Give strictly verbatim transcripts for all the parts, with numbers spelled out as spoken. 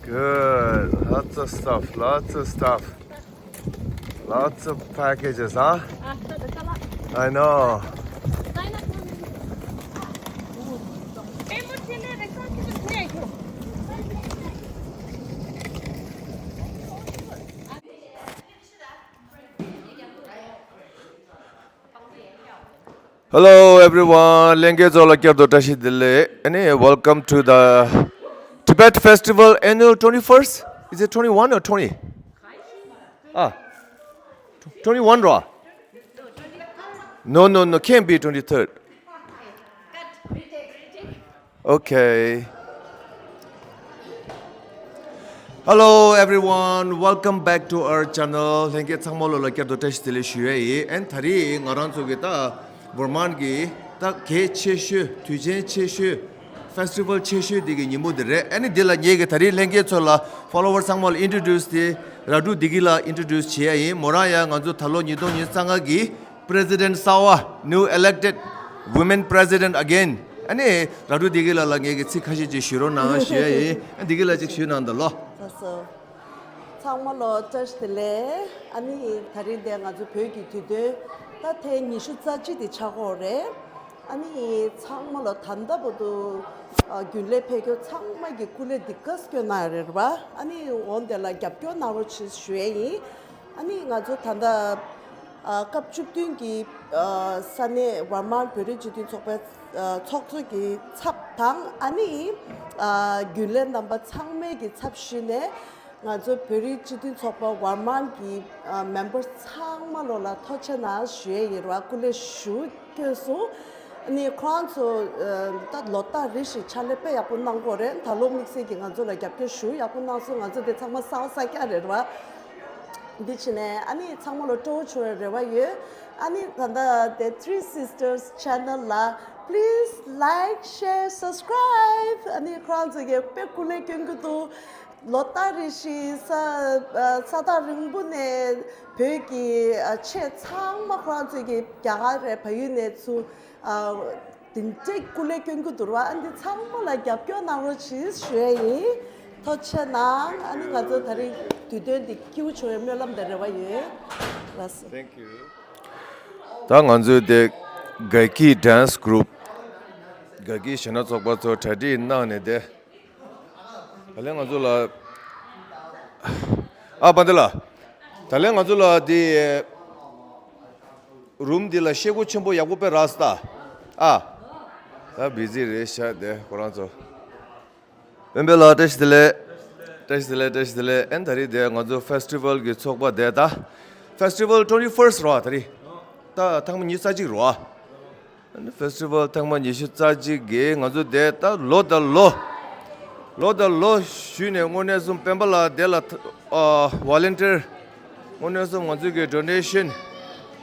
Good. Lots of stuff. Lots of stuff. Lots of packages, huh? I know. Hello everyone. ལྷན་རྒྱས་ཚོ་ལ་བསྐྱར་དུ་བཀྲ་ཤིས་བདེ་ལེགས། ཨ་ནི། Welcome to the Tibet Festival Annual twenty-first. Is it twenty-one or twenty? Ah, twenty-one ར། No, no, no, can't be twenty-third. Okay. Hello everyone, welcome back to our channel. ལྷན་རྒྱས་ཚང་མ་ལོ་ལ་བསྐྱར་དུ་བཀྲ་ཤིས་བདེ་ལེགས་ཞུ་ཡ་ཡིན། ཨན། ད་རེས་ང་རང་ཚོ་གི་ད་བར་མན་གི་ད་གལ་ཆེ་ཤོས། དུས་ཆེན་ཆེ་ཤོས། Festival ཆེ་ཤོས་འདི་གི་ཉིན་མོ་འདི་རེད། ཨ་ནི་འདི་ལ་ངེད་ཀྱིས་ད་རེས་ལྷན་རྒྱས་ཚོ་ལ་follower ཚང་མ་ལ་introduce དེ་ར་ཌུ་བདེ་སྐྱིད་ལ་introduce བྱེད་ཡ་ཡིན། མོ་རང་ཡང་ང་ཚོ་ད་ལོ་ཉིས་སྟོང་ཉི་ཤུ་རྩ་ལྔ་གི་President གསར་པ། New elected women president again. ཨ་ནི་ར་ཌུ་བདེ་སྐྱིད་ལགས་ལ་ངེད་ཀྱིས་ཚིག་ཁ་ཤས་ཅིག་ཞུ་རོགས་གནང་ཞུ་ཡ་ཡིན། ཨ། བདེ་སྐྱིད་ལགས་ཅིག་ཞུས་གནང་དང་ལོ། ལགས་སོ། ཚང་མ་ལོ་བཀྲ་ཤིས་བདེ་ལེགས། ཨ་ནི་ད་རིང་འདི་ང་ཚོ་བོད་ཀྱི་དུས་སྟོན་ད་ཐེངས་ཉི་ཤུ་རྩ་གཅིག་དེ་ཆགས་ཀྱི་ཡོད་རེད། ཨ་ནི་ཚང་མ་ལོ་ད་ལྟ་བར་དུ་ཨ་རྒྱུན་ལས་ཕེབས་མཁན་ཚང་མ་གི་སྐུ་ལས་འདི་ག་སྐྱོན་གནང་ཡོད་རེད་པ། ཨ་ནི་འོ་འདི་ལ་རྒྱབ་སྐྱོར་གནང་རོགས་བྱེད་ཞུ་ཡ་ཡིན། ཨ་ནི་ང་ཚོ་ད་ལྟ་ཨ་སྐབས་བཅུ་བདུན་གྱི་ཨ་ས་གནས་ཝར་མན་བོད་རིགས་སྤྱི་མཐུན་ཚོགས་པའི་ཨ་ཚོགས་གཙོ་གི་ཚབ་དང་། ཨ་ནི་ཨ་རྒྱུན་ལས་རྣམ་པ་ཚང་མའི་གི་ཚབ་ཞུས་ནས། ང་ཚོ་བོད་རིགས་སྤྱི་མཐུན་ཚོགས་པ་ཝར་མན་གྱི་ཨ་མེམ་བར་ཚང་མ་ལོ་ལ་ཐུགས་རྗེ་གནང་ཞུ་ཡས་ཡིན་ར། སྐུ་ལས་ཞུ་སྐྱོན་སོང་། ཨ་ནི་ཁོ་རང་ཚོ་ཨ་ད་ལོ་ལྟར་རེ་བཞིན་ཕྱག་ལས་དཔེ་ཡག་པོ་གནང་གི་ཡོད་རེད། ད་ལོ་དམིགས་བསལ་གྱིས་ང་ཚོ་ལ་རྒྱབ་སྐྱོར་ཞེ་པོ་ཡག་པོ་གནང་སོང་། ང་ཚོ་དེ་ཚང་མ་གསལ་པོ་གསལ་རྐྱང་རེད་ར། འདི་བྱས་ནས་ཨ་ནི་ཚང་མ་ལ་སྤྲོ་བོ་བྱུང་བའི་རེ་བ་ཡོད། ཨ་ནི་ད་ལྟ་དེ་Three Sisters Channel ལ་please like, share, subscribe. ཨ་ནི་ཁོ་རང་ཚོ་གིས་དཔེ་སྐུ་ལས་སྐྱོན་གྱི་འདུག་ལོ་ལྟར་རེ་བཞིན་ས་ཨ་ས་ཐག་རིང་པོ་ནས་བོད་ཀྱི་ཨ་ཆས་ཚང་མ་ཁོ་རང་ཚོས་ཀྱི་རྒྱ་གར་རེད། བལ་ཡུལ་ནས་ཚུར་ཨ་དེ་འདྲའི་སྐུ་ལས་སྐྱོན་གྱི་འདུག་ར། ཨ་འདི་ཚང་མ་ལ་རྒྱབ་སྐྱོར་གནང་རོགས་གྱིས་ཞུ་ཡ་ཡིན། ཐུགས་རྗེ་གནང་། ཨ་ནི་ང་ཚོ་ད་རིང་དུས་སྟོན་འདི་སྐྱིད་པོ་བྱུང་བའི་སྨོན་ལམ་དང་རེ་བ་ཡོད། ལགས་སོ། Thank you. ད་ང་ཚོའི་དེ་ག་ཀི་dance group། ག་ཀི་གཞས་སྣ་ཚོགས་པ་ཚོ་གྲ་སྒྲིག་གནང་ནས་བསྡད། ད་ལན་ང་ཚོ་ལ། ཨ་པ་འདི་ལ། ད་ལན་ང་ཚོ་ལ་དེ་རུམ་འདི་ལ་ཤེལ་སྒོ་ཆེན་པོ་ཡག་པོ་དཔེ་རག་སོང་ད། ཨ། ད་བི་ཛི་རེད་ཤག་དེ་ཁོ་རང་ཚོ། སྤེན་པ་ལགས་བཀྲ་ཤིས་བདེ་ལེགས། བཀྲ་ཤིས་བདེ་ལེགས། བཀྲ་ཤིས་བདེ་ལེགས། ཨན་ད་རེས་དེ་ང་ཚོ་festival གི་ཚོགས་པ་དེ་ད། Festival twenty first རེད་པ། ད་རེས་ད་ཐེངས་མ་ཉི་ཤུ་རྩ་གཅིག་རེད་པ། Festival ཐེངས་མ་ཉི་ཤུ་རྩ་གཅིག་གི་ང་ཚོ་དེ་ད་ལོ་དང་ལོ། ལོ་དང་ལོ་ཞུས་ནས་དངོས་གནས་གསུམ་སྤེན་པ་ལགས་དེ་ལ་ཨ་volunteer། དངོས་གནས་གསུམ་ང་ཚོ་གི་donation།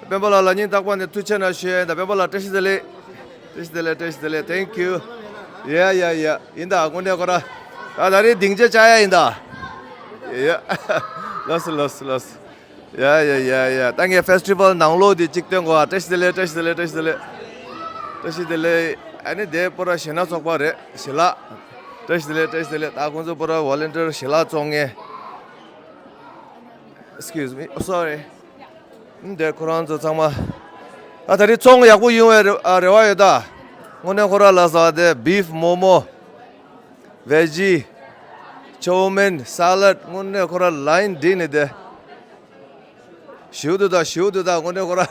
སྤེན་པ་ལགས་ལ་སྙིང་ཐག་པ་ནས་ཐུགས་རྗེ་གནང་ཞུ་ཡ་ཡིན་ད། སྤེན་པ་ལགས་བཀྲ་ཤིས་བདེ་ལེགས། བཀྲ་ཤིས་བདེ་ལེགས། བཀྲ་ཤིས་བདེ་ལེགས། Thank you. Yeah, yeah, yeah. ཡིན་ད་དངོས་གནས་ཁོ་ར། ད་ད་རེས་སྡིངས་ཆ་བཅག་ཡ་ཡིན་ད། Yeah. ལགས་སོ་ལགས་སོ་ལགས་སོ། ཡ་ཡ་ཡ་ཡ། ད་ངས་festival ནང་ལོགས་དེ་གཅིག་སྟོན་དགོས་ཨ། བཀྲ་ཤིས་བདེ་ལེགས། བཀྲ་ཤིས་བདེ་ལེགས། བཀྲ་ཤིས་བདེ་ལེགས། བཀྲ་ཤིས་བདེ་ལེགས། ཨ་ནི་དེ་པོ་ར་གཞས་སྣ་ཚོགས་པ་རེད། ཞལ་ལག་བཀྲ་ཤིས་བདེ་ལེགས། བཀྲ་ཤིས་བདེ་ལེགས། ད་ཁོང་ཚོ་པོ་ར་volunteer ཞལ་ལག་བཙོང་མཁན། Excuse me. Oh, sorry. ཨ་ནི་དེ་ཁོ་རང་ཚོ་ཚང་མ། ཨ་ད་རེས་ཚོང་ཡག་པོ་ཡོང་བའི་རེ་ཨ་རེ་བ་ཡོད་ད། དངོས་གནས་ཁོ་ར་ལ་ཟ་དེ་beef momo། Veggie, chow mein, salad དངོས་གནས་ཁོ་ར་line སྒྲིག་ནས་བསྡད། ཞིའུ་དུ་དང་ཞིའུ་དུ་དང་དངོས་གནས་ཁོ་ར།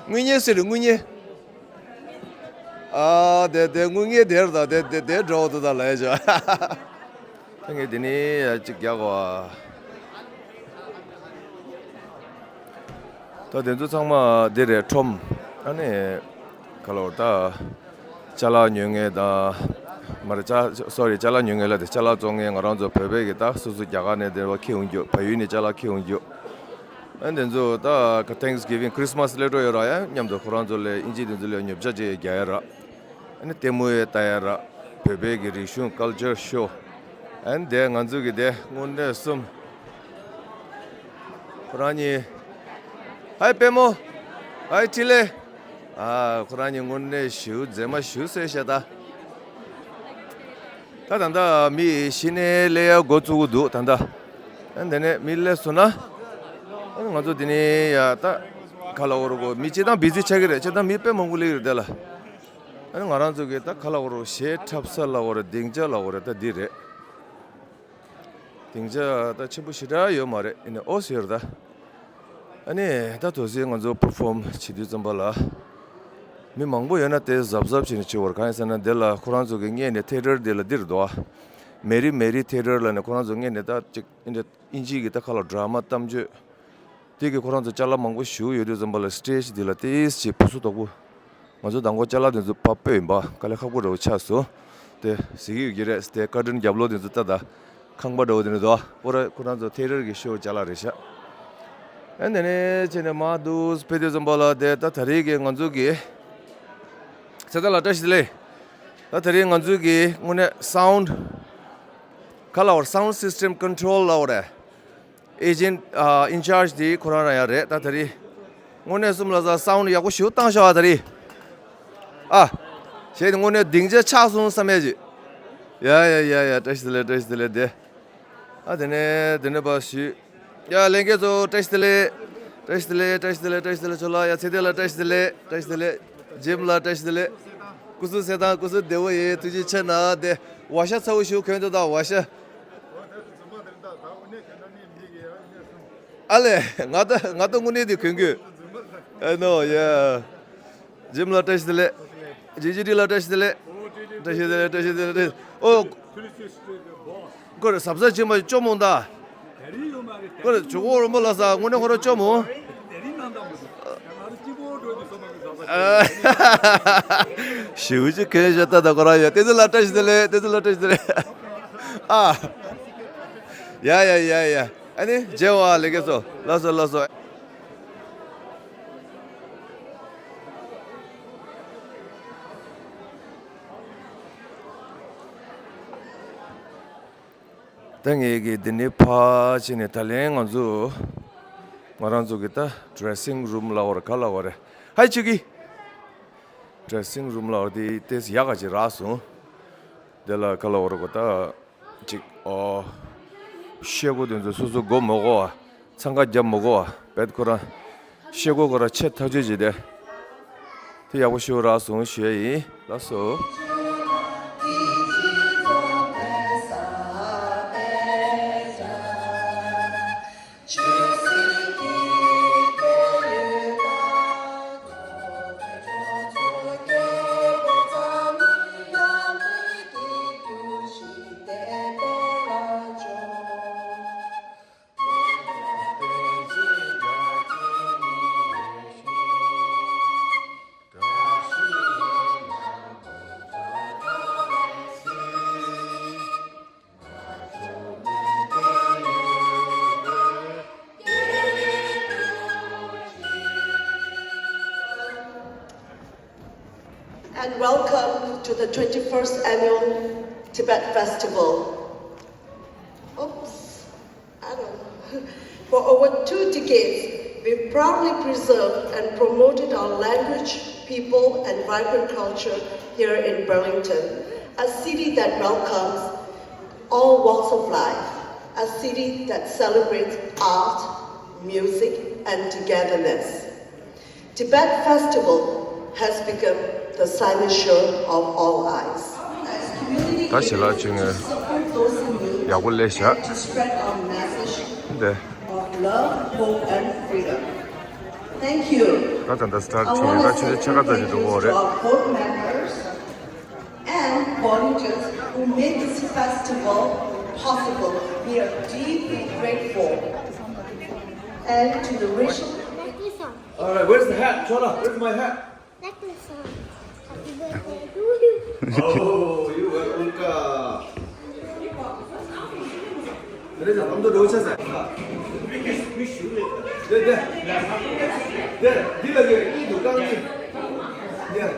དངུལ་གཉེར་ཟེར་དངུལ་གཉེར། ཨ་དེ་དེ་དངུལ་གཉེར་དེར་དང་དེ་དེ་དེ་འགྲོ་དུ་དང་ལ་ཡ་ཅག་ངས་དེ་ནས་ཡ་གཅིག་རྒྱག་གོ། ད་དེ་ཚོ་ཚང་མ་འདི་རེད་ཁྲོམ། ཨ་ནི་ག་ལོར་ད་ཅ་ལག་ཉོ་མཁན་དང་། མ་རེད་ཅ་sorry ཅ་ལག་ཉོ་མཁན་ལ་དེ་ཅ་ལག་བཙོང་མཁན་ང་རང་ཚོ་བོད་པའི་གི་ད་སོ་སོ་རྒྱ་གར་ནས་དེ་བ་འཁྱེར་ཡོང་རྒྱུ། བལ་ཡུལ་ནས་ཅ་ལག་འཁྱེར་ཡོང་རྒྱུ། ཨ་དེ་ཚོ་ད་Thanksgiving Christmas སླེབས་འགྲོ་ཡོད་ར། ཡ་མཉམ་དུ་ཁོ་རང་ཚོ་ལ་ཨིན་ཇི་དེ་ཚོ་ལ་ཉོ་ཆ་ཅིག་རྒྱག་ཡ་ར། ཨ་ནི་ལྟད་མོ་ཡས་ལྟ་ཡ་ར། བོད་པའི་གི་རིག་གཞུང་culture show། ཨ་ནི་དེ་ང་ཚོ་གི་དེ་དངོས་གནས་གསུམ། ཁོ་རང་གཉིས། ཧའི་པད་མོ། ཧའི་ཁྲི་ལེ། ཨ་ཁོ་རང་གཉིས་དངོས་གནས་ཞེ་པོ་མཛེས་མ་ཞེ་པོ་བཟོས་ཤག་ད། ད་ད་ལྟ་མི་གཞི་ནས་སླེབས་ཡ་འགོ་བཙུགས་ཀྱི་འདུག་ད་ལྟ། ཨ་འདི་ནས་མི་སླེབས་སོང་ན། ཨ་ང་ཚོ་འདི་ནས་ཡ་ད་ག་ལབ་དགོས་རེད་གོ་མི་སྤྱིར་བཏང་བི་ཛི་ཆགས་ཀྱི་རེད། སྤྱིར་བཏང་མི་དཔེ་མང་པོ་སླེབས་ཀྱི་རེད་དེ་ལ། ཨ་ང་རང་ཚོ་གི་ད་ག་ལབ་དགོས་རེད་གཞས་འཁྲབ་ས་ལབ་དགོས་རེད་སྡིངས་ཆ་ལབ་དགོས་རེད་ད་འདི་རེད། སྡིངས་ཆ་ད་ཆེན་པོ་ཞེ་དྲག་ཡོད་མ་རེད། ཡིན་ནའི་ཨོ་ཟེར་ད། ཨ་ནི་ད་དོ་སི་ང་ཚོ་པར་ཕོམ་བྱེད་དུས་ཙམ་པ་ལ། མི་མང་པོ་ཡོད་ན་དེ་གཟབ་གཟབ་བྱས་ནས་བྱེད་དགོས་རེད། གང་ཡིན་ཟེར་ན་འདི་ལ་ཁོ་རང་ཚོ་གི་སྔས་ནས་ཐེ་ཊར་འདི་ལ་འདིར་འདུག་ཨ། མེ་རི་མེ་རི་ཐེ་ཊར་ལ་ནི་ཁོ་རང་ཚོ་སྔས་ནས་ད་ཅིག་ཨིན་ཇི་གི་ད་ཁ་ལ་ཌ་ར་མ་གཏམ་བརྗོད། དེ་གི་ཁོ་རང་ཚོ་ཅ་ལག་མང་པོ་ཞིག་ཡོད་དུས་ཙམ་པ་ལ་སི་ཊེ་ཇི་འདི་ལ་ཏིས་ཅིག་བུ་སུ་དོག་པོ། ང་ཚོ་མདང་དགོང་ཅ་ལག་དེ་ཚོ་ཕར་སྤོས་ཡིན་པ་དཀའ་ལས་ཁག་པོ་འདྲ་བོ་ཆགས་སོང་། དེ་གཟིགས་ཀྱི་ཡོད་ཀྱི་རེད་དེ་ཀར་ཊན་རྒྱབ་ལོགས་དེ་ཚོ་ལྟ་ད། ཁང་པ་འདྲ་བོ་དེ་འདྲ་འདུག་ཨ། ཁོ་ར་ཁོ་རང་ཚོ་ཐེ་ཊར་གི་ཤོ་ཅ་ལག་རེད་ཤག་ཨ་འདི་ནས་བྱས་ནས་མར་འདུག་སྤེལ་དུས་ཙམ་པ་ལ་དེ་ད་ད་རེས་ཀྱི་ང་ཚོ་གི་ཚེ་ཐར་ལགས་བཀྲ་ཤིས་བདེ་ལེགས། ད་ད་རེས་ང་ཚོ་གི་དངོས་གནས་སའུན་ཌ་ག་ལབ་དགོས་རེད། སའུན་ཌ་སི་སི་ཊམ་ཀོན་ཊོལ་ལབ་དགོས་རེད། ཨེ་ཇེན་ཊ་ཨ་ཨིན་ཆར་ཇི་དེ་ཁོ་རང་རང་ཡང་རེད་ད་ད་རེས། དངོས་གནས་གསུམ་ལ་ས་སའུན་ཌ་ཡག་པོ་ཞིག་བཏང་ཤག་ཨ་ད་རེས། ཨ། བྱས་ཏེ་དངོས་གནས་སྡིངས་ཆ་ཆགས་སོང་བསམ་ཡས་ཅིག་ཡ་ཡ་ཡ་ཡ་བཀྲ་ཤིས་བདེ་ལེགས་བཀྲ་ཤིས་བདེ་ལེགས་དེ། ཨ་དེ་ནས་དེ་ནས་ཕར་ཞུས། ཡ་ལྷན་རྒྱས་ཚོ་བཀྲ་ཤིས་བདེ་ལེགས། བཀྲ་ཤིས་བདེ་ལེགས་བཀྲ་ཤིས་བདེ་ལེགས་བཀྲ་ཤིས་བདེ་ལེགས་ཁྱོད་ལ་ཡ་ཚེ་བརྟན་ལ་བཀྲ་ཤིས་བདེ་ལེགས་བཀྲ་ཤིས་བདེ་ལེགས། ཇིམ་ལ་བཀྲ་ཤིས་བདེ་ལེགས། སྐུ་གཟུགས་གསལ་ཐང་སྐུ་གཟུགས་བདེ་པོ་ཡིན་ཐུགས་རྗེ་ཆེ་གནང་དེ། ཝ་ཤ་ཚ་བོ་ཞིག་གོན་འདུག་ད་ཝ་ཤ། ཨ་ལས། ང་ད་ང་ད་དངོས་གནས་དེ་གོན་གྱི། ཨ་ནོ་ཡ། ཇིམ་ལ་བཀྲ་ཤིས་བདེ་ལེགས། ཇི་ཇི་ཏི་ལ་བཀྲ་ཤིས་བདེ་ལེགས། བཀྲ་ཤིས་བདེ་ལེགས་བཀྲ་ཤིས་བདེ་ལེགས་བཀྲ་ཤིས། ཨོ། ཁོ་རེ་གཟབ་གཟབ་བྱེད་མ་བཅོ་མོང་ད། ཁོ་རེ་ཇོ་བོ་རོན་པོ་ལ་ས་དངོས་གནས་ཁོ་རེ་བཅོ་མོང་། ཞེའུ་ཅིག་གོན་བཞག་ད་ད་ཁོ་རང་ཡ་བསྟན་འཛིན་ལགས་བཀྲ་ཤིས་བདེ་ལེགས་བསྟན་འཛིན་ལགས་བཀྲ་ཤིས་བདེ་ལེགས། ཨ། ཡ་ཡ་ཡ་ཡ། ཨ་ནི་མཇལ་བ་ལེགས་སོ་ལགས་སོ་ལགས་སོ། ད་ངས་ཀྱི་འདི་ནས་ཕར་ཕྱིན་ནས་ད་ལན་ང་ཚོ་ང་རང་ཚོ་གི་ད་ཌི་རེ་སིང་རུམ་ལབ་དགོས་རེད་ག་ལབ་དགོས་རེད། ཧའི་ཆུ་གི། ཌི་རེ་སིང་རུམ་ལབ་དགོས་རེད་དེ་ཏོག་ཙམ་ཡག་ག་ཅིག་རག་སོང་། དེ་ལ་ག་ལབ་དགོས་རེད་གོ་ད། ཅིག་ཨོ། ཤེལ་སྒོ་དེ་ཚོ་སོ་སོ་སྒོ་མ་སྒོ་བ། འཚང་ཁ་རྒྱབ་མ་དགོས་བ། བེད་ཁོ་རང་། ཤེལ་སྒོ་ཁོ་རང་ཆེ་ཐག་ཆོད་བྱས་ཏེ། དེ་ཡག་པོ་ཞིག་རག་སོང་ཞུ་ཡ་ཡིན། ལགས་སོ། And welcome to the twenty-first Annual Tibet Festival. Oops, I don't know. For over two decades, we've proudly preserved and promoted our language, people, and vibrant culture here in Burlington, a city that welcomes all walks of life, a city that celebrates art, music, and togetherness. Tibet Festival has become the cynosure of all eyes. ད་ཞལ་ལག་ཅིག་ངས་ཡག་པོ་སླེབས་ཤག་འདི། Thank you. ད་ད་ད་སི་ཊར་ཊི་ཝི་ད་ཆུ་ཚོད་ཕྱེད་ཀ་ཙམ་ཞིག་འགྲོ་གི་ཡོད་རེད། And volunteers who made this festival possible. We are deeply grateful. And to the rich. All right, where's the hat? Chola, where's my hat? Oh, you were Ulka. Teresa, kamu tu dosa sa. Deh, deh. Deh, dia lagi itu kang ni. Ya.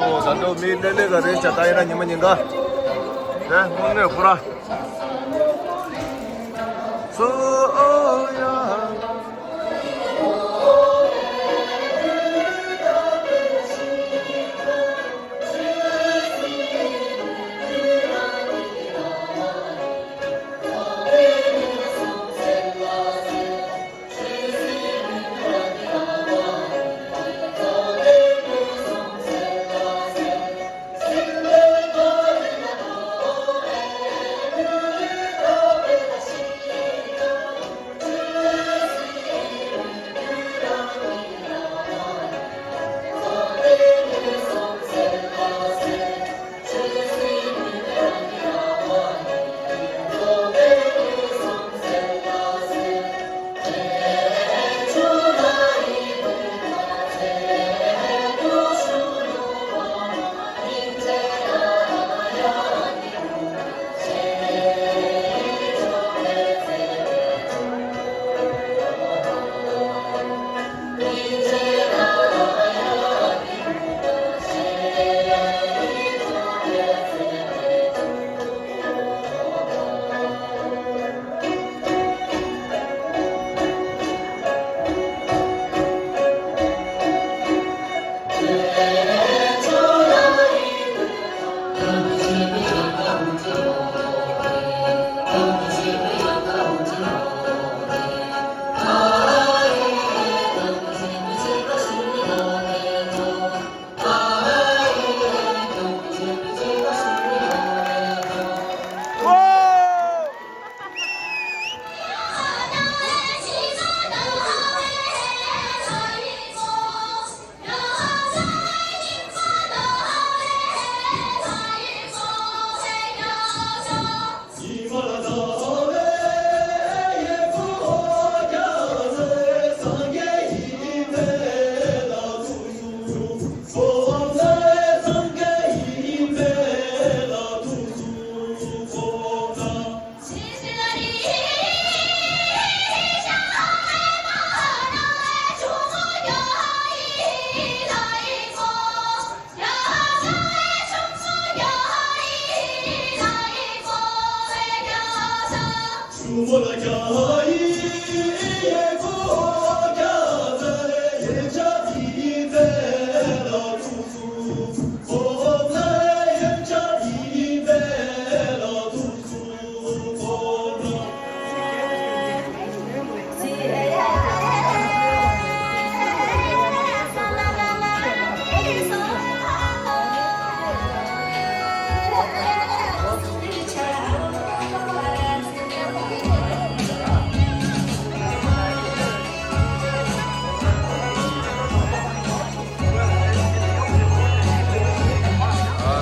ད་དུང་མི་ལེ་ལེ་ག་རེད་བྱ། ད་ཡིན་ན་ཉི་མ་ཉིན་ག་རེད་དངོས་གནས་ཁོ་ར། སོ་ཡ།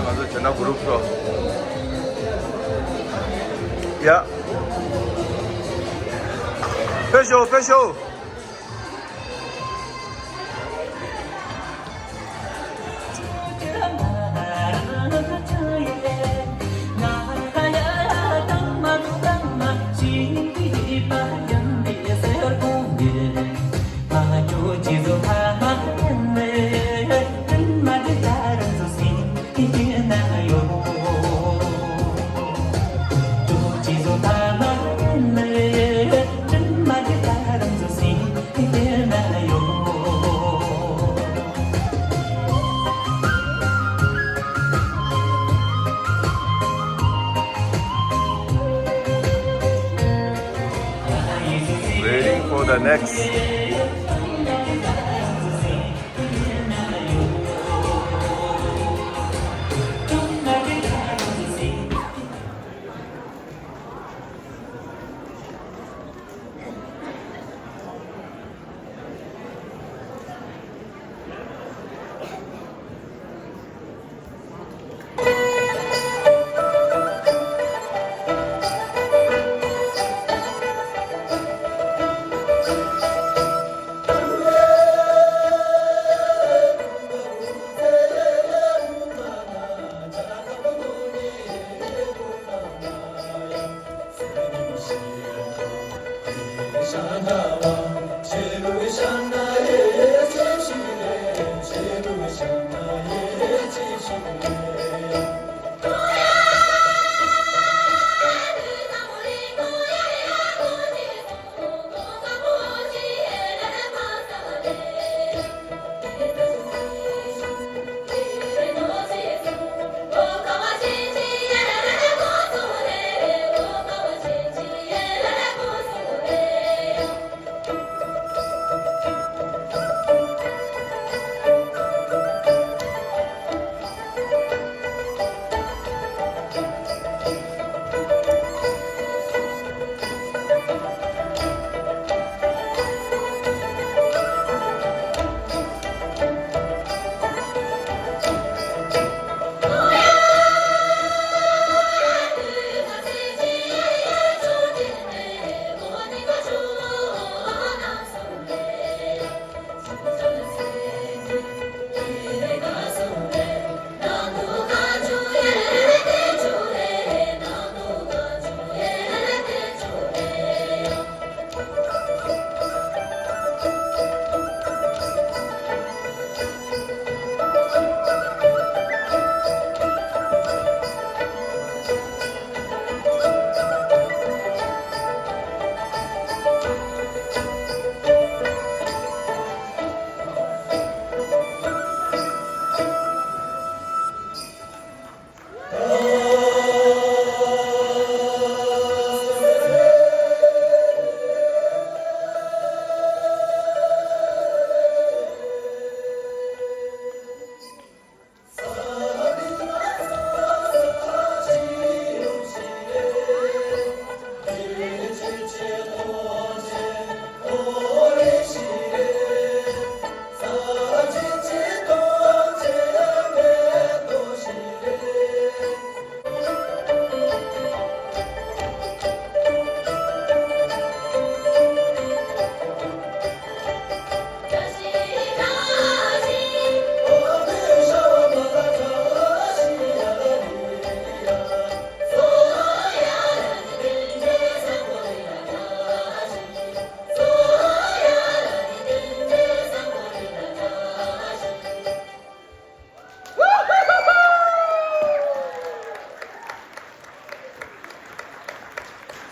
ང་ཚོ་བྱེད་ན་གུ་རུབ་ཚོ། ཡ། ཕེབས་ཤོག་ཕེབས་ཤོག Waiting for the next.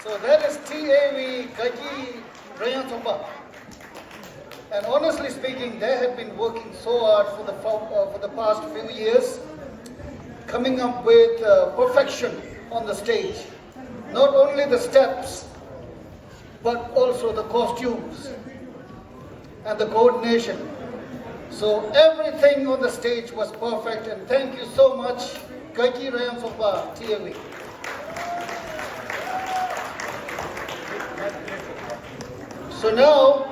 So that is T A V Kaki Rayan Tsongpa. And honestly speaking, they have been working so hard for the, fo- uh, for the past few years, coming up with uh, perfection on the stage. Not only the steps, but also the costumes and the coordination. So everything on the stage was perfect, and thank you so much, Kaki Rayan Tsongpa T A V. So now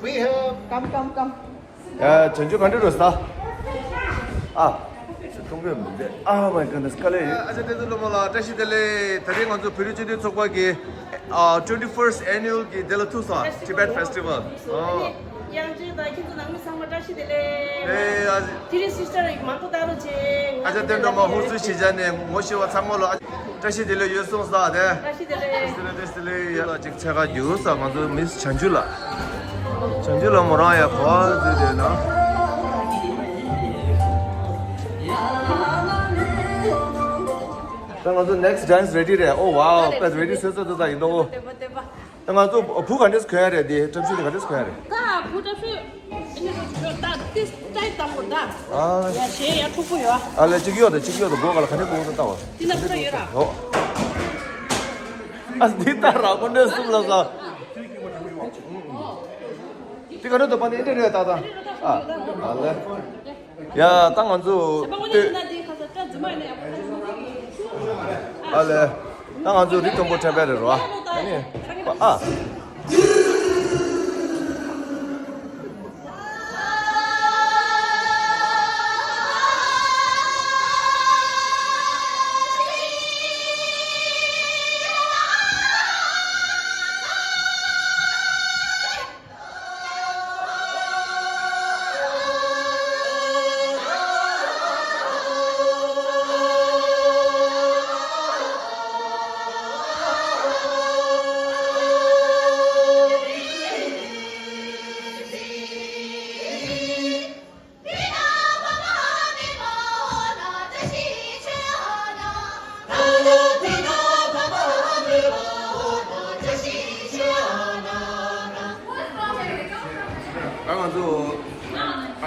we have Come, come, come. ཡ། བྱང་ཆུབ་ག་འདྲ་རེད་ཟེར། ཨ། གཏོང་གི་མི་འདུག་ཨ་མའི་ག་ནས་དཀའ་ལས་ཡོད། ཨ་ཅག་བསྟན་འཛིན་སློབ་མ་ལགས་བཀྲ་ཤིས་བདེ་ལེགས། ད་རིང་ང་ཚོ་བོད་རིགས་སྤྱི་མཐུན་ཚོགས་པ་གི་ཨ་twenty first annual གི་འདི་ལ་ཐུག་སོང་། Tibet Festival། ཨོ། དབྱངས་ཅན་དང་ཁྱེད་ཚོ་ནང་མི་ཚང་མ་བཀྲ་ཤིས་བདེ་ལེགས། ཨེ། ཨ་ཅག་དེ་རིང་སི་སི་ཊར་མང་པོ་ལྟ་རོགས་བྱེད། ཨ་ཅག་བསྟན་སྒྲོལ་མ་ཧུར་བརྩོན་ཞིག་བྱས་ནས་ངོ་ཤེས་པ་ཚང་མ་ལ་བཀྲ་ཤིས་བདེ་ལེགས་ཡོད་གསུངས་ས་དེ། བཀྲ་ཤིས་བདེ་ལེགས། བཀྲ་ཤིས་བདེ་ལེགས། ཡ་ལ་ཅིག་ཕྱེད་ཀ་རྒྱུགས་ས་ང་ཚོ་མིས་བྱང་ཆུབ་ལགས། བྱང་ཆུབ་ལགས་མོ་རང་ཡ་གོ་བ་བཟོས་བསྡད་ན། ད་ང་ཚོ་next dance ready རེད། ཨོ་wow, ready བཟོས་ཚར་ཚར་ཡིན་ད། ཨོ། ད་ང་ཚོ་བུ་ག་འདྲས་གོན་ཡ་རེད། དེ་བཀྲ་ཤིས་དེ་ག་འདྲས་གོན་ཡ་རེད། ད་བུ་བཀྲ་ཤིས་ཨ་ནི་ད་ཏིས་ཏའི་དང་པོ་ད། ཨ། ཡ་གཞས་ཡ་འཁྲུག་པོ་ཡོད། ཨ་ལས་གཅིག་གཡོག་དང་གཅིག་གཡོག་དང་སྒོ་ག་ལ་ག་འདྲས་གོན་ད་ལྟ་བ། འདི་ན་ཁོ་ཡོད་ར། ཨོ། ཨ་འདི་ལྟ་ར་ཁོ་འདྲས་གསུམ་ལ་ས། འདི་ག་འདྲས་འདུག་པ་འདི་འདྲས་རེད་ད་ད། ཨ། ཨ་ལས། ཡ་ད་ང་ཚོ་ལྟོས། ཨ་ལས། ད་ང་ཚོ་རི་མཐོན་པོ་འཕྲད་པ་རེད་རོ། ཨ་ནི། ཨ།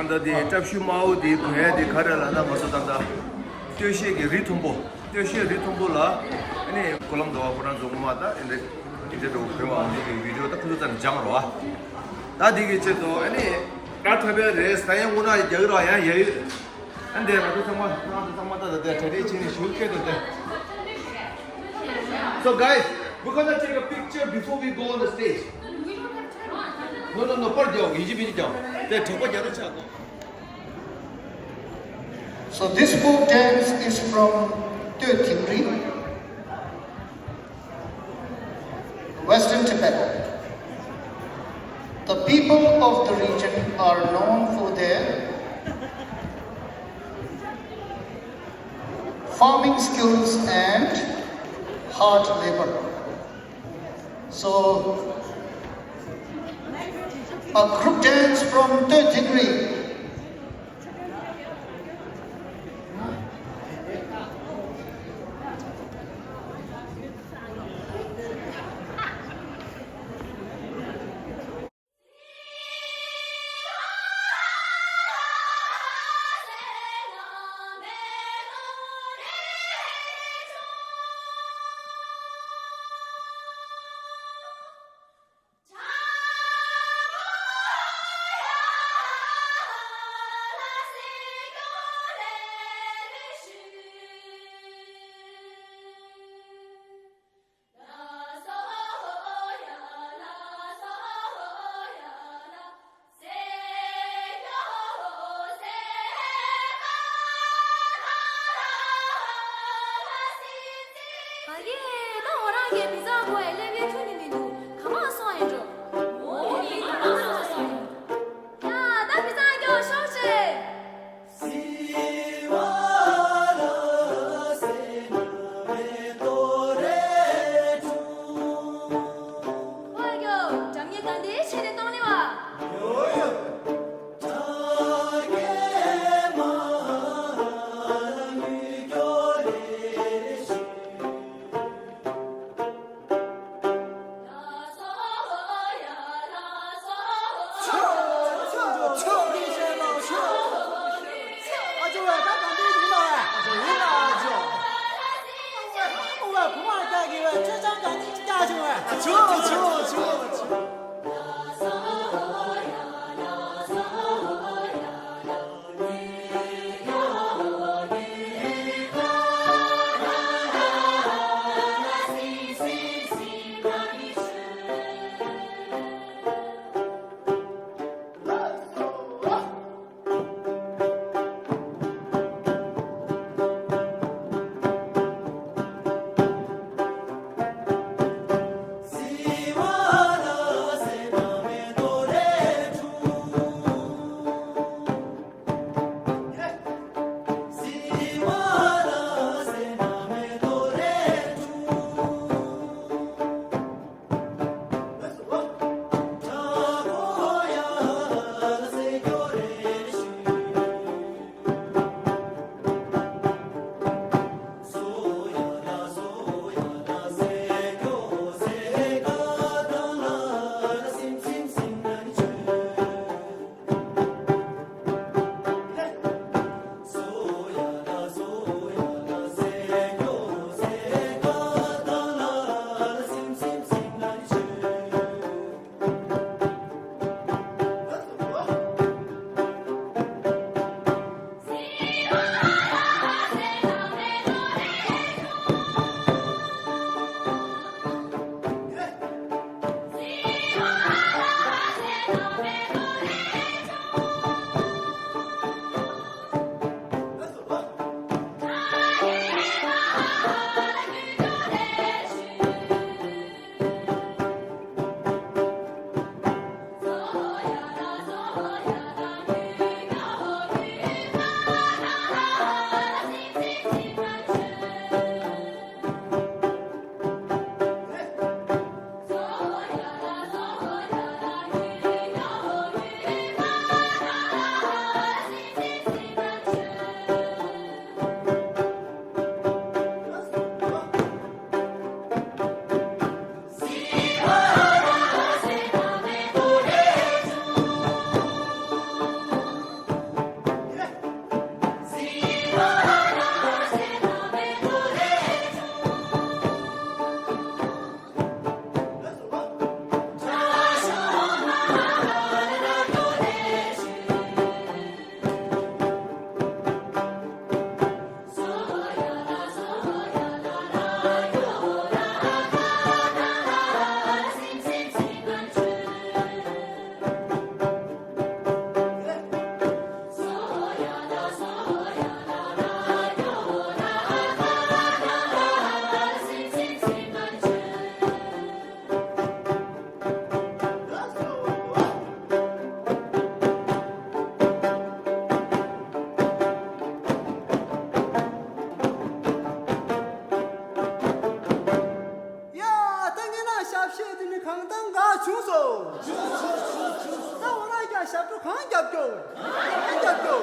ད་དེ་སྲབ་ཤུ་དམར་པོ་དེ་གོན་ཡ་དེ་ག་རེ་ལབ་ན་ང་ཚོ་ད་ལྟ་སྟོད་གཞས་ཀྱི་རི་མཐོན་པོ། སྟོད་གཞས་རི་མཐོན་པོ་ལ་ཨ་ནི་ཀོ་ལམ་རྡོ་བ་ཁོ་རང་ཚོ་ངོ་མ་ད་ཨེ་འདྲ་ཨེ་འདྲ་འགྲོ་གོ་བ་འདི་གི་བི་ཌི་ཡོ་ད་ཁོ་ཚོ་ཙམ་སྦྱང་རོགས་ཨ། ད་འདི་གི་ཆེད་དུ་ཨ་ནི་ད་ཐོབ་པའི་རེས་ད་ཡང་དངོས་གནས་རྒྱག་གི་རོགས་ཡང་ཡ་ཡོད། ཨ་འདི་ང་ཚོ་ཚང་མ་ང་ཚོ་ཚང་མ་ད་ད་ད་གྲ་སྒྲིག་བྱས་ནས་ཞུ་སྐད་དུ་བསྡད། So guys, we're gonna take a picture before we go on the stage. No, no, no, པར་རྒྱག་ཡིན་གཅིག་མིན་གཅིག་རྒྱག་དེ་དྲེག་པ་རྒྱག་རོགས་བྱ་དགོས། So this folk dance is from Twe Thingri, Western Tibet. The people of the region are known for their farming skills and hard labor. So, a group dance from Twe Thingri. ཨ་ཡེ། ད་འོ་རང་གི་བི་ཛ་དགོས་ཡ་སླེབས་ཡ་ཁྱོན་ནས་མི་འདུག་གང་མང་སོང་ཡིན་འགྲོ། འོ་མི་འདུག་གང་མང་སོང་ཡིན། ཡ་ད་བི་ཛ་སྐྱོ་ཤོག་ཅེ། ཨོ་ཡོ། འགྲམ་ཉེ་ད་འདི་བྱས་ནས་གཏོང་ལེ་བ། ད་འོ་ན་ཀྱང་ཞབས་བྲོ་གང་རྒྱབ་རྒྱུ། གང་རྒྱབ་རྒྱུ།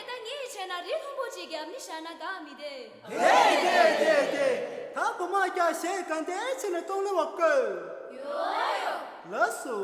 ད་ངས་ད་ངས་བྱས་ན་རི་མཐོན་པོ་ཅིག་རྒྱབ་ནི་བཞག་ན་དགའ་མི་དེ། དེ་དེ་དེ་དེ། ད་བུ་མ་ཀྱང་གཞས་ག་འདྲ་བྱས་ནས་གཏོང་ལེ་བ་དགོས། ཡོ་ཡོ། ལགས་སོ།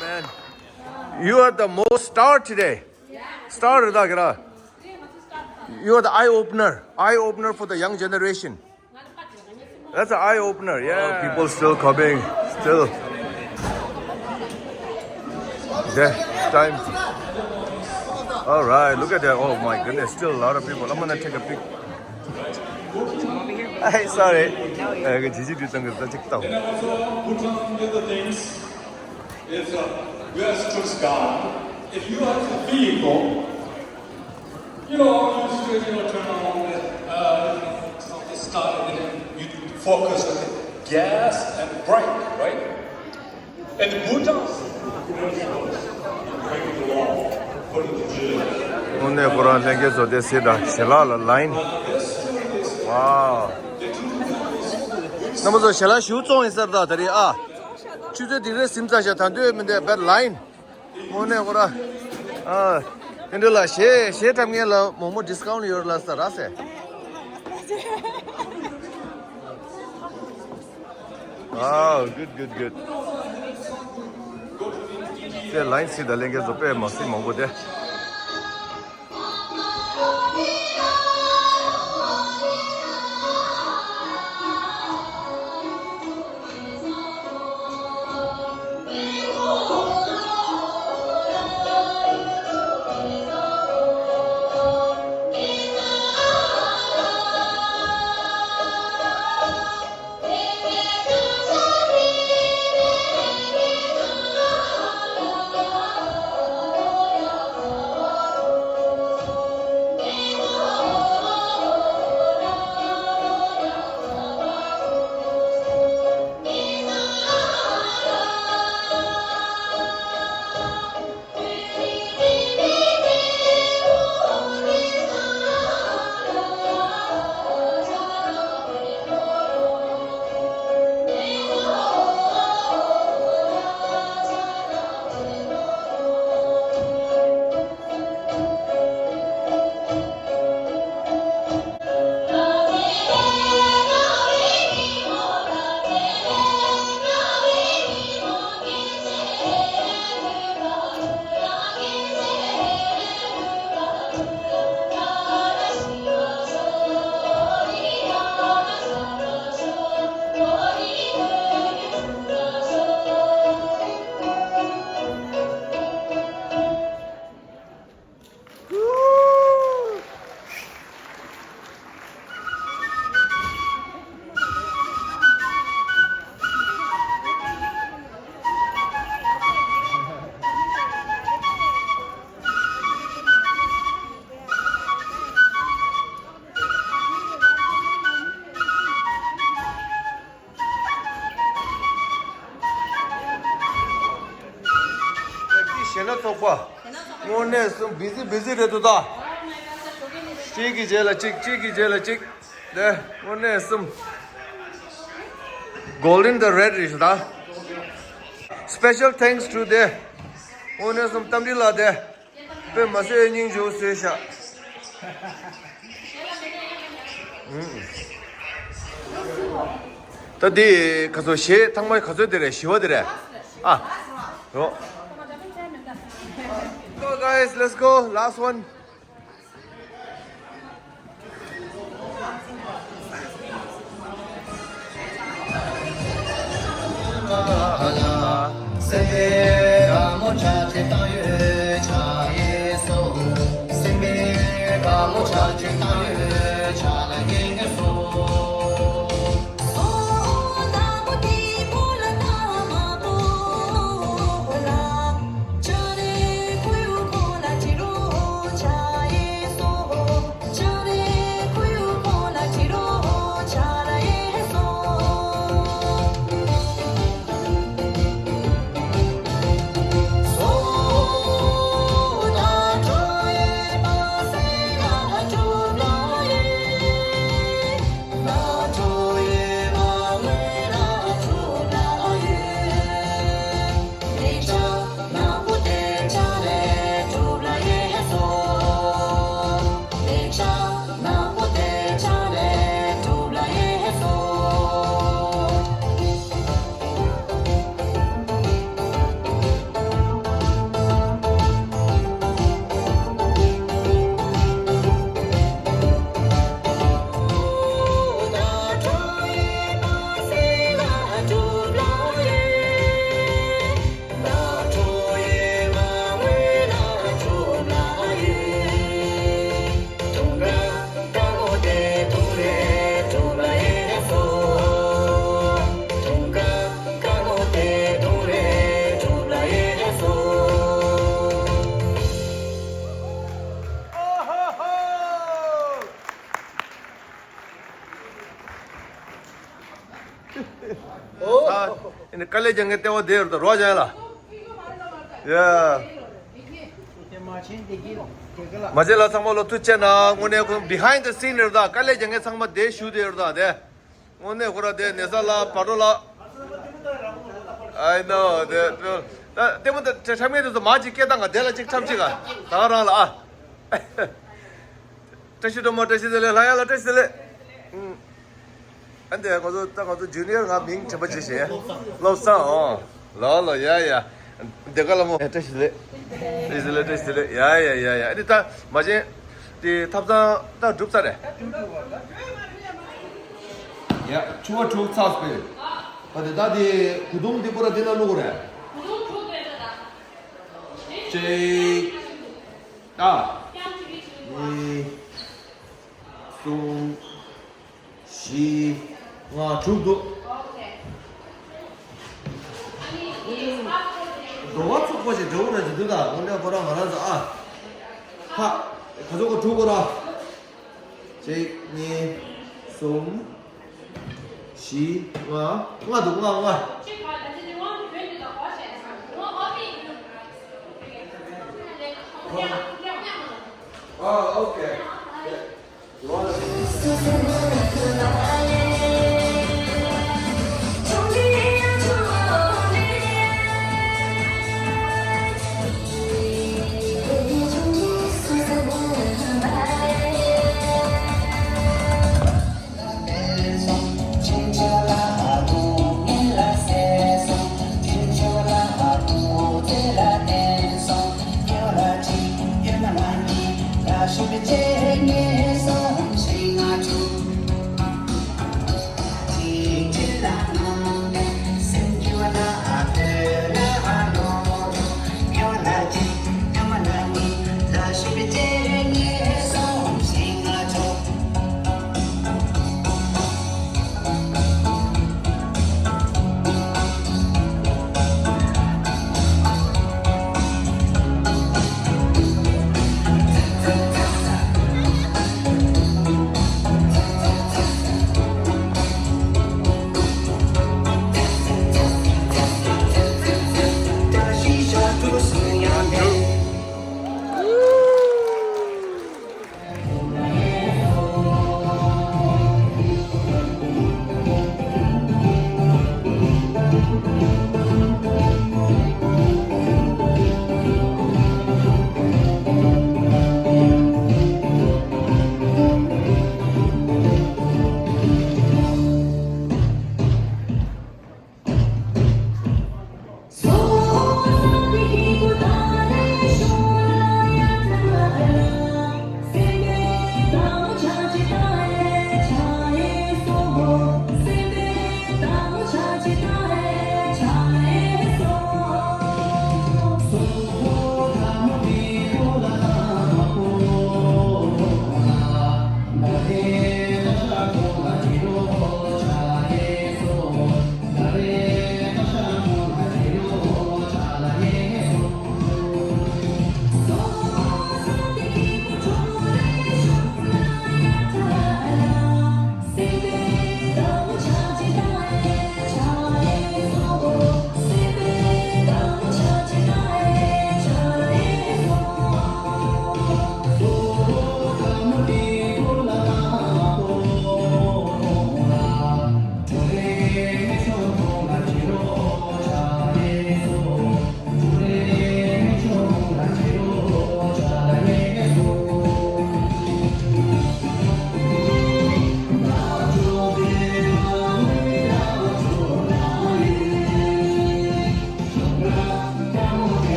Man, you are the most star today. Star, you are the eye opener, eye opener for the young generation. That's an eye opener, yeah. Oh, people still coming, still. There, time. All right, look at that. Oh my goodness, still a lot of people. I'm gonna take a pic. Hey, sorry. Hey, Gigi, do something. Check it out. And also put on the things. It's a best to start. If you have a vehicle, you know, you should, you know, turn on the, uh, you know, start, and then you focus on the gas and brake, right? And put on, break the law, put it to jail. དངོས་གནས་ཁོ་རང་ལྷན་རྒྱས་ཚོ་དེ་སྲིད་དང་ཞལ་ལག་ལ་ལ་ཡིན། ཝའོ། རྣམ་པ་ཚོ་ཞལ་ལག་ཞུ་བཙོང་ཡིན་ས་རེད་ད་ད་རེས་ཨ། ཆུ་ཚོད་འདི་རེད་ཟིན་ཚར་ཤག་ད་འདོད་མི་འདོད་བེད་ལ་ཡིན། དངོས་གནས་ཁོ་ར། ཨ། དེ་འདྲ་ལ་གཞས་གཞས་འཁྲབ་མཁན་ལ་མོག་མོག་ཌིས་ཀའུན་ཡོད་ལ་ས་ར་སེ། Wow, good, good, good. དེ་ལ་ཡིན་སྲིད་ད་ལེན་མཁན་ཚོ་དཔེ་མ་སྲིད་མང་པོ་དེ། དངོས་གནས་གསུམ་བི་ཟི་བི་ཟི་རེད་འདུག་ད། གཅིག་གི་རྗེས་ལ་གཅིག་གཅིག་གི་རྗེས་ལ་གཅིག་དེ་དངོས་གནས་གསུམ། Golden the red རེད་ད། Special thanks to དེ། དངོས་གནས་གསུམ་རྟ་མགྲིན་ལགས་དེ། དཔེ་མ་སྲིད་སྙིང་རྗེ་བོ་བཟོས་ཤག་ད་འདི་ག་ཚོད་གཞས་ཐང་མ་ག་ཚོད་དེ་རེད། བཞི་བ་དེ་རེད། ཨ། རོ། Go guys, let's go. Last one. ཨ། ཨ་ནི་དཀའ་ལས་རྒྱག་མཁན་ལྟེ་བ་དེ་ཡོད་དོ་རོགས་རྒྱག་ལ། ཡ། མ་བྱན་ལ་ཚང་མ་ལོ་ཐུགས་རྗེ་གནང་། དངོས་གནས་ཁོ་behind the scene རེད་ད། དཀའ་ལས་རྒྱག་མཁན་ཚང་མ་དེ་བཞུགས་དེ་ཡོད་ད་དེ། དངོས་གནས་ཁོ་ར་དེ་ནེ་ས་ལ་བ་རོ་ལ། I know དེ་ལྟད་མོ་དེ་འཁྲབ་མཁན་དེ་ཚོ་མ་གཅིག་སྐད་བཏང་ག་དེ་ལ་གཅིག་འཁྲབ་གཅིག་ག་ད་ག་རང་ལ་ཨ། བཀྲ་ཤིས་སྒྲོལ་མ་བཀྲ་ཤིས་བདེ་ལེགས། ལྷ་ཡག་ལ་བཀྲ་ཤིས་བདེ་ལེགས། ཨ་འདི་ང་ཚོ་ད་ང་ཚོ་ཇུ་ནི་ཡར་ང་མིང་དྲན་པ་བརྗེད་ཤག་བློ་བཟང་། ཨོ། ལོ་ལོ་ཡ་ཡ། བདེ་དགའ་ལྷ་མོ། བཀྲ་ཤིས་བདེ་ལེགས། བཀྲ་ཤིས་བདེ་ལེགས། བཀྲ་ཤིས་བདེ་ལེགས། ཡ་ཡ་ཡ་ཡ། ཨ་འདི་ད་མ་བྱན་དེ་ཐབ་ཚང་ད་གྲུབ་ཚར་རེད། ཡ་ཆུ་བ་དྲུག་ཚགས་སྤེལ། ད་དེ་ད་དེ་གུ་དུང་དེ་པོ་ར་དེ་ན་བླུག་རེད། གཅིག་ད། གཉིས། གསུམ། བཞི། ལྔ། དྲུག་འདུག་འགྲོ་བ་ཚོགས་པ་ཞིག་འགྲོ་འོང་ན་ཅི་འདུག་ད་དངོས་གནས་ཁོ་རང་ང་རང་ཚོ་ཨ། ཧ། ག་ཚོད་གོ་དྲུག་གོ་ར། གཅིག་གཉིས། གསུམ། བཞི། ལྔ། ལྔ་འདུག་ལྔ་ལྔ། ཨ་ཨོ་ཁེ།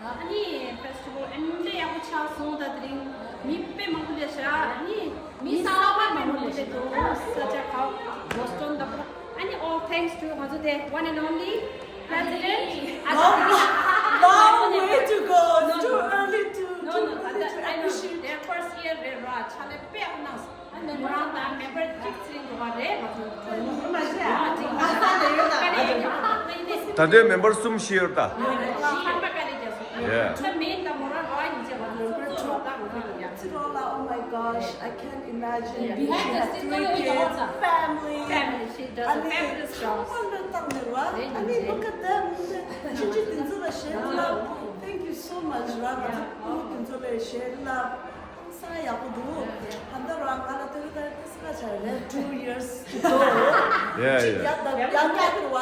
ཨ་ནི་ཕེ་སི་ཊི་བལ་ཨེ་འདྲ་ཡག་པོ་ཆགས་སོང་། ད་དེ་རིང་མི་དཔེ་མང་པོ་སླེབས་ཤག་ཨ་ནི་མི་གསར་པ་མང་པོ་སླེབས་འདུག་སི་ཊི་ཁའོ་བྷོ་སི་ཊོན་དང་པོ། ཨ་ནི་all thanks to ང་ཚོ་དེ་one and only president. Long, long way to go. It's too early to, no, too no, early to I know. Appreciate. Their first year རེད་ར། ཕྱག་ལས་དཔེ་ཡག་པོ་གནང་སོང་། ཨ་ནི་མོ་རང་དང་མེམ་བར་གཅིག་ཚིག་འགྲོ་བ་རེད། ང་ཚོ་ད་ལྟའི་མེམ་བར་གསུམ་ཤི་ཡོད་ད། Yeah. Oh my gosh, I can't imagine. She has three kids, family. Family. She does a fabulous job. ཨ་ནི་look at them. Thank you so much. ས་ཡག་པོ་འདུག་ད་ལྟ་རང་ང་ལ་ཐོས་ད་ཏི་སི་ཀ་ཆ་རེད། Two years to go. Yeah, yeah. ཡག་ད་ཡག་ད་རེད་བ།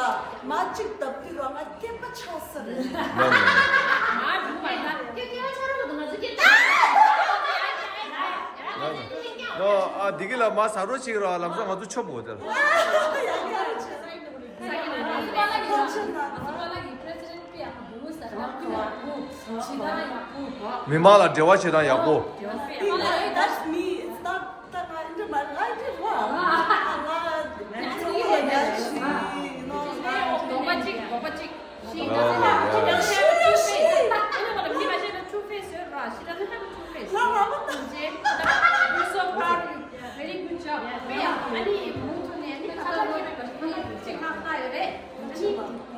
མ་གཅིག་ད་པི་རོ་ང་སྐེད་པ་ཆགས་ས་རེད། No, no, no. No, no. ཨ་འདི་གི་ལ་མ་ཟ་རོ་ཅིག་ར་ལམ་སང་ང་ཚོ་ཆོབ་འོ་དེ་ལ། མི་མང་ལ་འབྲེལ་བ་བྱེད་སྟངས་ཡག་པོ། That's me. It's not that I do my I did well. I love. Very good job. ཨ་ནི་མུ་མཐུད་ནས་ཨ་ནི་ཁ་ཐོར་མེད་པ་ཞིག་ཅིག་ཧ་ལྟ་ཡོད་རེད།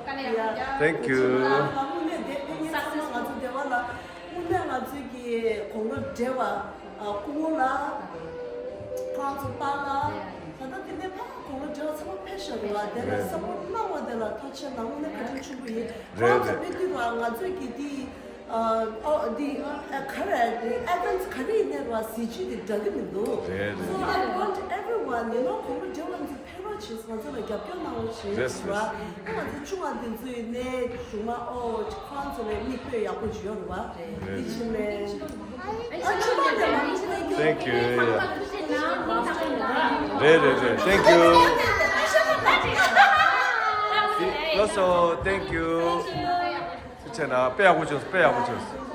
ཨ་ནི་དཀའ་ལས་ཡག་པོ་རྒྱག Thank you. དངོས་གནས་དེ་ཕན་ངེས་ཚང་མ་ང་ཚོ་སྡེ་བ་ལ་དངོས་གནས་ང་ཚོའི་གི་དགུང་ལོ་བགྲེས་པ་སྐུ་ངོ་ལགས་ཁོང་ཚོ་པཱ་ལགས་ད་ལྟ་དེ་ནས་ཕ་དགུང་ལོ་བགྲེས་པ་ཚང་མ་ཕེབས་ཤག་རེད་བ། དེ་ལ་སཔོར་ཊི་གནང་བ་དེ་ལ་ཐུགས་རྗེ་ཆེ་གནང་། དངོས་གནས་བཀའ་དྲིན་ཆེན་པོ་ཡིན། ཁོང་ཚོ་ཕེབས་དུས་ལ་ང་ཚོའི་གི་དེ། ཨ་ཨོ་འདི་ཨ་ག་རེ་འདི་ཨེ་ཝེན་ཊི་ག་རེ་ཡིན་ནའི་ར་གཟི་བརྗིད་དེ་འདྲ་གི་མི་འདུག་རེད། So I want everyone, you know, དགུང་ལོ་བགྲེས་པ་ཚོ་ཕེབས་རོགས་བྱེད། ང་ཚོ་ལ་རྒྱབ་སྐྱོར་གནང་རོགས་བྱེད་རེད་ར། ཨ་ང་ཚོ་ཆུང་བ་འདི་ཚོ་ཡིན་ནའི་གཞུག་མ་ཨོ་ཁོང་ཚོ་ལ་མིག་དཔེ་ཡག་པོ་ཅིག་ཡོད་རེད་བ། འདི་ཕྱི་ནས་ཨ་ཆུང་བ་འདི་ལ་Thank you. རེད་རེད་རེད། Thank you. ལགས་སོ། Thank you. ཐུགས་རྗེ་ཆེ་གནང་། དཔེ་ཡག་པོ་བྱུང་། དཔེ་ཡག་པོ་བྱུང་།